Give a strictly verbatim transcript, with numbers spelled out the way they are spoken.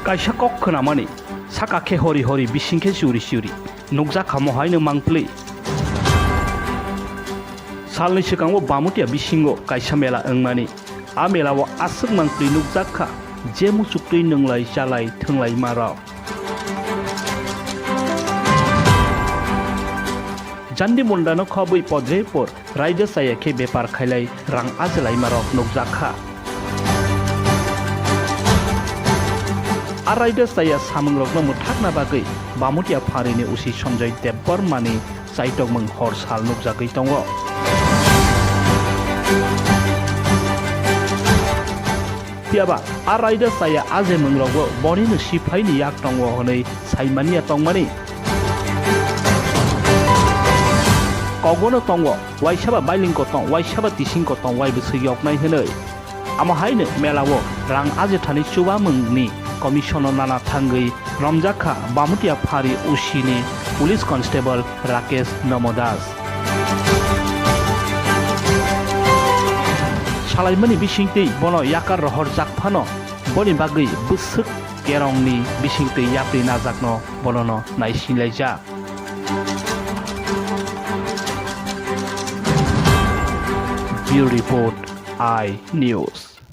Kaisa kok khwnamani saka khe hori hori bising khe churi churi nukjak kha mo haino mangpli. Salni swkango Bamutia bisingo kaisa mela wngmani. A melao aswk mangpli nukjak kha, je muchuktwi nwnglai chalai thwnglaima rok. Jandi Mundano khobwi podre por raida chaya khe bepar khailai rang ajilaima rok nukjak kha. A raida chaya samungrokno mwthakna bagwi Bamutia pharini usi Sanjoy Debbarmani chaitokmung hor sal nukjagwi tongo. Phiyaba a raida chaya ajimungrokbo bonino siphaini yak tongo hwnwi saimaniya tongmani. Kokbono tongo, waisaba bailingko tong, waisaba tisingko tong, wai bwswk yoknai hwnwi. Amo haino melao rang ajithani chubamungni commissiono nana thangwi romjak kha Bamutia phari usini police constable Rakesh Nomo Das. Salaimani bisingtwi bono yakar rohorjak phano boni bagwi bwswk kerongni bisingtwi yapri najakno bonono naisinlaijak. Bureau Report, I News.